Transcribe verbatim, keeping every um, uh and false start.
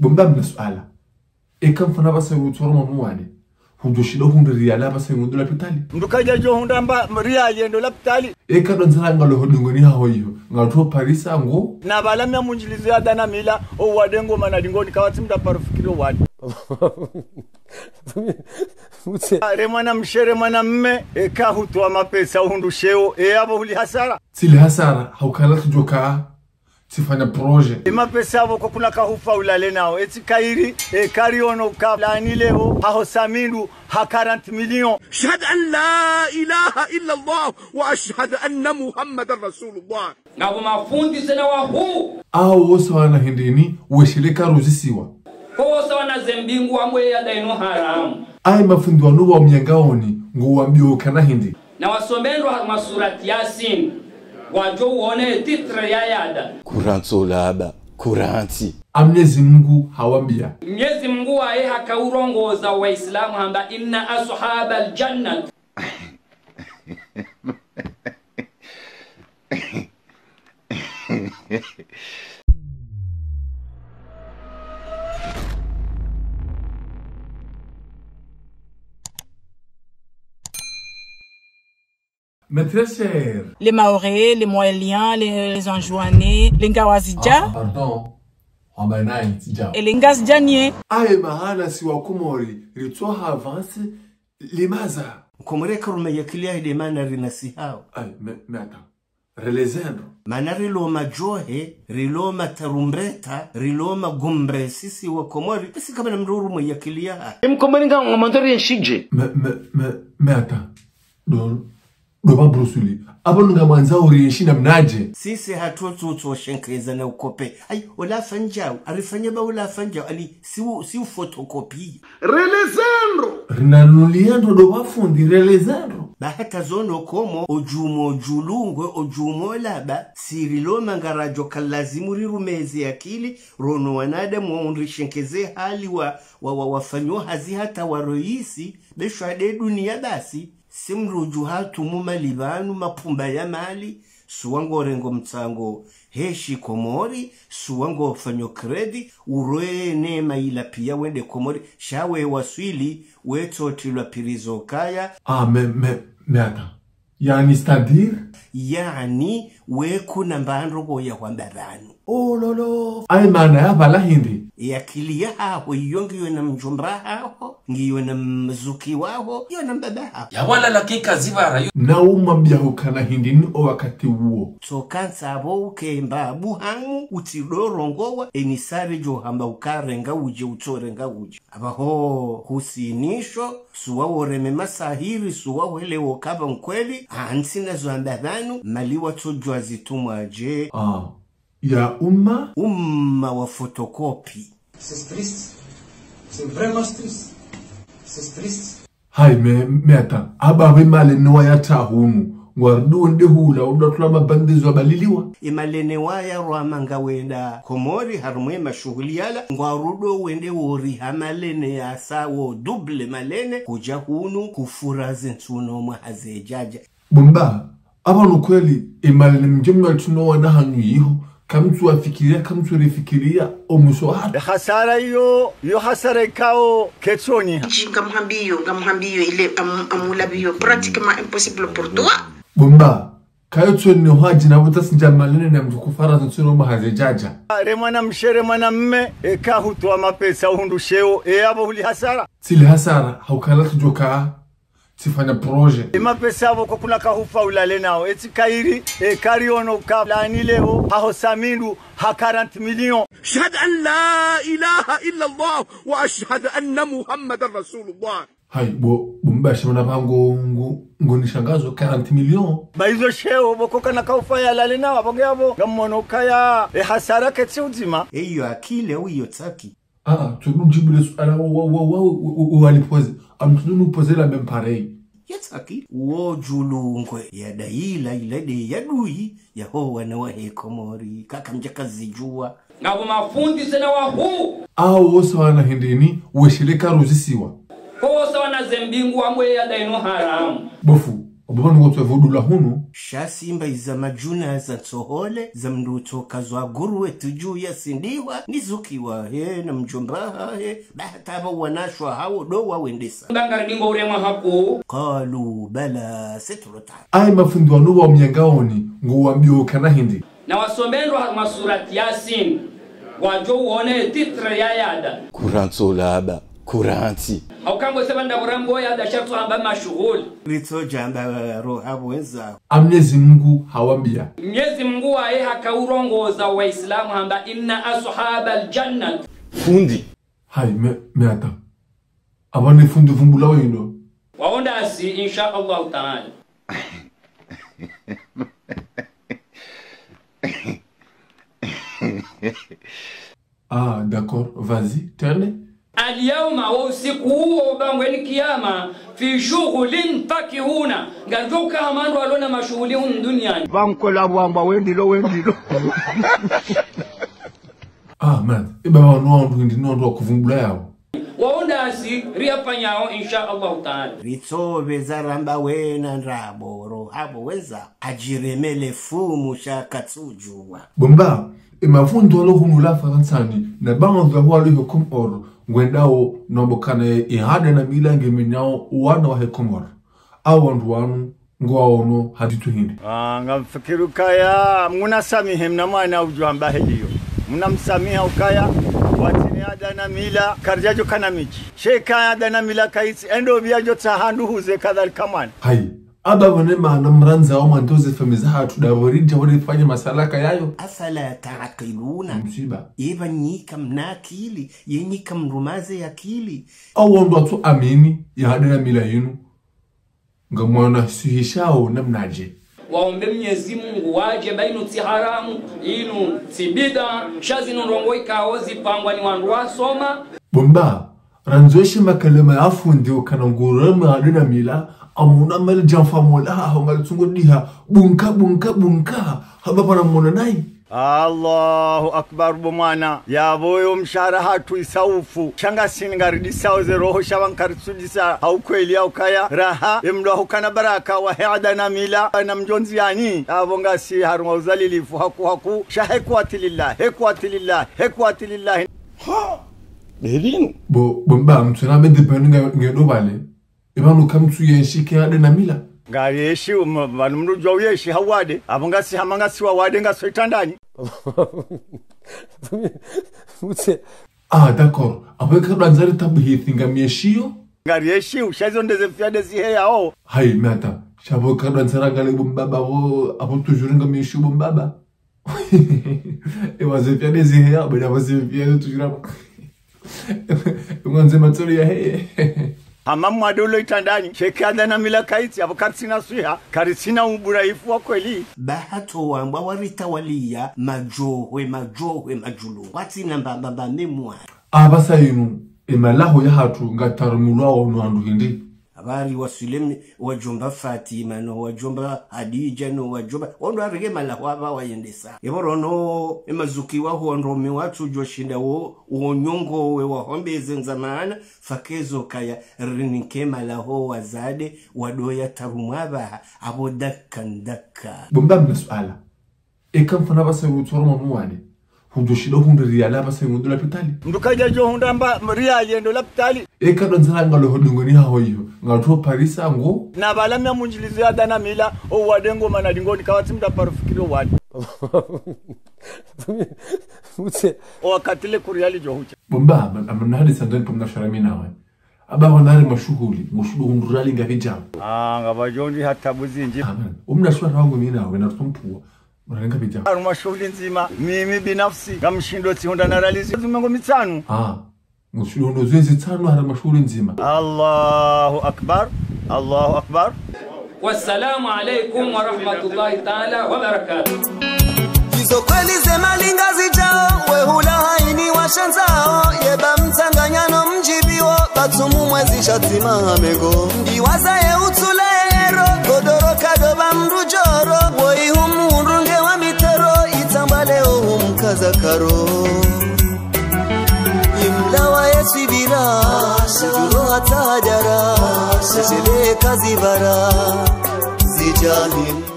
Bo mba mna suala. Eka mfano pvasa ngutsoro mwamu wane. Hudjoshinda hundre riyali pvasa ngwendo lapitali. Mndru kadjadjo hundra mba riyali yendo lapitali. Eka ndo ndzara ngalo hodingoni haho iyo. Ngatso parisa ngo. Na pvala mia mundjilizo ya dana mila, o wade ngo mana dingoni kawatsi mndru paro fikiri o wade. Mutse. Are mwana mshe, are mwana mme, eka hutowa mapesa uhundru sheo, e yapvo huli hasara. Tsili hasara, haukala tsidjoka, tsifanya projet. E mapesa yapvo ko kuna kahufa ulale nao, etsi kairi, e kari ono ka lani leo, haho samindu, ha quarante millions. أشهد أن لا إله إلا الله وأشهد أن محمدا رسول الله. Ngapvo mafundi tsena wahuu. Awo wose wana hindrini, wesheleka ruzisiwa. Ko wose wana ze mbingu wambwe ya daino haramu. Aye mafundi wanu wa mnyangaoni, ngo wambio kana hindri. Na wasomendwa harumwa surati Yasin, wadjo wone titre ya yada. Kurantsi olaba, kurantsi. A Mnyezi Mungu hawambia. Mnyezi Mungu waye hakaurongoza Waislamu hamba, إن أصحاب الجنة. Mes très chers. Les Mahorais, les Mohéliens, les, les Anjouanais, les Ngawazidja. Ah, pardon. Hamba nayi tsidja. Et les Ngazidjaniens. Aye mahana si wa Komori, ritso avance, limaza. Komori karuma yakili ya hide mana rina si hao. Aye, mais, mais attends. Relezendro. Mana rilo madjohe, rilo matarumbeta, rilo magumbre sisi wa Komori, pesi kama na mndru rumwe yakili ya ha. Em Komori nga, nga mandori yenshidje. Mais, mais, mais, mais attends. Ndo, ndo ba Bruce Lee. Apvo nunga mwandza uri yenshi namnadje. Sisi hatru tu tu shenkeza na ukope. Ayi, ola fandjao, arifanya ba ola fandjao, ali si u, si u photocopie. Relezendro. Rina luliendro ndo bafundi, relezendro. Ba hata zono komo, odjumo djulungwe, odjumo laba, siri lo mangaradjo kalazimu rirumeze akili, rono wanadamu wa undri shenkeze hali wa, wa, wa, wafanyo hazi hata wa roisi, beshwa de dunia basi, si mndru udjo hatumu mali pvanu mapumba ya mali, suwa ngo rengo mtsango, heshi Komori, suwa ngo fanyo crédit, uroye ne maila pia wende Komori, sha we waswili, we tsotilwa pirizo kaya. Ah, mais, mais, mais attends. Yaani, c'est-à-dire? Yaani, we kuna mbandro ko ya hwamba pvanu. Oh, lolo. Aye mana ya pvala hindri. Yakili ya haho, iyo ngiyo na mdjomba haho, ngiyo na mzuki waho, iyo na mbaba haho. Ya wala la kika zivara yo. Na umwambia hukana hindrini o wakati uwo. Tsoka ntsapvo uke mba buhangu, utsi ndo rongowa, eni sare djo hamba ukarenga udje, utsorenga udje. Apvaho husinisho, suwa woreme masahiri, suwa wele wokapva nkweli, hantsi na zo amba pvanu, mali watsodjwa zitumwa dje. Ah. Ya umma? Umma wa photocopie. C'est triste. C'est vraiment triste. C'est triste. Hayi, mais, mais attends. Aba we malene wa ya ta hunu. Ngwarudi wende hula, udatula mabandizo abaliliwa. E malene wa ya rwama nga wenda Komori harumwa e mashuhuli yala. Ngwarudo wende wori ha malene ya sa wo double malene. Kudja hunu kufura ze ntsuno mwa haze djadja. Bo mba, apvo no kweli, e malene mdje mwa tuno wana hanyu yiho, kamtsu wafikiria, kamtsu rifikiria, o mwiso hatru. E hasara iyo, iyo hasara ikao ketsoni ha. Ngamhambiyo, ngamhambiyo ile am-, amulabiyo, pratiquement impossible pour toi. Bo mba, kayo tsoni hwadji na buta sindja malene na mdru kufara zontsi no mahaze djadja. Are mwana mshe, are mwana mme, eka hutowa mapesa uhundru sheo, e apvo huli hasara. Tsili hasara, haukala tsidjoka. Tsifanya projet. E mapesa apvo ko kuna kahufa ulale nao. Etsi kairi, e kari ono ka lani leo, haho samindu, ha quarante millions. أشهد أن لا إله إلا الله وأشهد أن محمدا رسول الله. Hayi, bo, bo mbashi mana pvangu, ngu, ngu nishangazo quarante millions. Ba izo sheo, bo ko kana kahufa ya lale nao, apvo nge apvo, ngamono kaya, e hasara ketsi udzima. Eyo akili, wiyo tsaki. Ah, tsudu djibu le suala wa, wa, wa, wa, wa, wa, wa lipoze. Am tsudu nu poze la même pareil. Yetsaki, wo djulungwe, ya daila, ila de ya duyi, ya ho wana wa he Komori, kaka mdja kazidjuwa. Ngapvo mafundi tsena wahuu. Awo wose wana hindrini, wesheleka ruzisiwa. Ko wose wana ze mbingu wambwe ya daino haramu. Bofu. Bo pvanu ngotso vudula hunu. Sha simba iza madjuna za ntsohole, za mndru utsoka zwa guru wetu dju ya sindiwa, nizukiwa he na mdjomba hahe, ba hata ba wanashwa hawo ndo wawendesa. Ba ngari ningo uremwa haku. Qalu bala, c'est trop tard. Aye mafundi wanu wa mnyangaoni, ngo wambio kana hindri. Na wasomendwa harumwa surati Yasin, wadjo uone titre ya yada. Kurantso laba, kuranti. Hauka ngo seba nda burambo yada shartu hamba mashuhuli. Ritso djamba roha bwenza. A Mnyezi Mungu hawambia. Mnyezi Mungu waye haka urongoza Waislamu hamba, "Inna ashabal jannat." Fundi. Hayi, me, me ata. Aba ne fundi vumbula wendo. Waonda asi, insha Allahu Ta'ala. Ah, d'accord, vas-y, tende. Al-yawma, wo usiku uwo ubangweni kiyama, fi shughulin fakihuna. Ngaridjo uka hama wandru walona mashuhuli hunu duniani. Bankola bwamba wendilo, wendilo. Ah, man, iba wanu wandru hindri no wandru wa kuvumbula yawo. Waonda asi riyafanyao, insha Allahu Ta'ala. Ritso beza ramba wena ndrabo, roha bwenza, adjiremele fumu sha katsudjuwa. Bo mba, e mafundi walo hunu la Farantsani, na baadhwi walo he Komori, ngwendao, no bo kana ye hada na mila nge minao, wana wa he Komori. Awo wandru wanu, ngwaono hadithu hindri. Ah, ngamfikiri ukaya, muna samihe mna mwana udjo amba heliyo. Muna msamiha ukaya, watsini ada na mila, karidjadjo kana midji. Sheka ada na mila kaitsi, endo biya djo tsaha nduhuze kadhalika mwana. Hayi, aba wane maana mrandza wa mwandoze famiza hatru da waridja warifanye masalaka yayo. Afala ta'qiluna. Msiba. Eba nyika mna akili, ye nyika mrumaze akili. Awo ndo watso amini, ya ada na mila yinu. Ngamwana sihishao namnadje. Waombe Mnyezi Mungu wadje ba inu tsi haramu, inu tsi bida, sha zinu ndrongo ikao zipangwa ni wandru wasoma. Bo mba, randzweshe makalima ya fundi ukana ngurema ada na mila, amuna mali djamfa mola, ha, ha, ngali tsungo diha, bunka, bunka, bunka, haba pana mona nayi. Allahu Akbar, bo mwana. Yapvo yo mshahara hatru isaufu. Sha ngasi ngaridisao ze roho, sha pvanu karitsudisa ha ukweli ya ukaya raha, e mdru ahukana baraka wa he ada na mila, na mdjonzi yani. Yapvo ngasi harumwa uzalilifu haku haku. Sha hekwati lillah, hekwati lillah, hekwati lillah. Ha! Belinu. Bo, bo mba, mtsuna bedi penu nge, nge do bale. Eba nuka mtsu yenshi ke ada na mila. Ngari yenshi, um, pvanu mdru djuwa uyenshi ha wade. Apvo ngasi hama ngasi wawade ngaso itrandani. Mutse. Ah, d'accord. Apvo eka ndo andzari tabu hithi ngamienshiyo. Ngari yenshi, usha izo ndeze fiade ziheyao. Hayi, mata. Sha apvo eka ndo andzari ngale bo mbaba apvo, apvo toujours ngamienshiyo bo mbaba. Ewa ze fiade ziheyao, bada apvo ze fiade toujours apvo. Ngwandzo matsolo ya heye. Hama mwade ulo itrandani, sheka ada na mila kaitsi, apvo karitsina swiha, karitsina uburaifu wa kweli. Ba hatso wambwa waritawaliya, madjohwe, madjohwe, madjulu. Watsina mba, mba, mba, memwa. Apvasa inu, e malaho ya hatru, ngatarumulwao no wandru hindri. Habari wa Sulemi, wadjomba Fatima, no wadjomba Hadidja, no wadjomba, ondo arenge malaho apva wayendesa. Epvo rono, emazuki waho wandru mi watsu djoshinda wo, wo nyongo we wahombe ze ndzamana, fakezo kaya, rinike malaho wazade, wado yatarumwa apvaha, apvo daka ndaka. Bo mba mna suala. Eka mfano apvasa utsoro mwa mwade. Hudjoshinda hundre riyali apvasa yendo lapitali. Mdru kadjadjo hundra mba riyali yendo lapitali. Eka ndo ndzara ngalo hodungoni haho iyo. Ngatso parisa ngo. Na pvala mia mundjilizo ya ada na mila, o wade ngo mana dingoni kawatsi mdru aparo fikiri o wade. Mutse. O wakati le kuriyali djo hucha. Bo mba, am-, am-, amna hadisa ndani pamna shara mi nawe. Aba wanare mashuhuli, ngushudo hundru riyali ngapvi djao. Ah, ngapvadjo ndi ha tabu zindji. Ah, man. Umna shwara wangu mi nawe, na tumpuwa. Mwana ngapvi djao. Harumwa shuhuli ndzima, mimi binafsi, ngamshindo tsihundra na riyali zi-, zumengo mitsanu. Ah, ngushudo hundru zezi tsanu harumwa shuhuli ndzima. Allahu Akbar, Allahu Akbar. Wassalamu alaikum warahmatullahi taala wabarakatuh. Izo kweli ze mali ngazidjao, we hula haini washandzao, yeba mtsanganyano mdjibiwo, batsumu mwezi shatima hamengo. Ndiwaza ye utsule ero, godoro kado ba mdru djoro, wo ihumu undrunge wa mitero, itsamba leo humkaza karo. Imlawa ye swibira, shiro hata hadjara, shele kazibara. Yaani.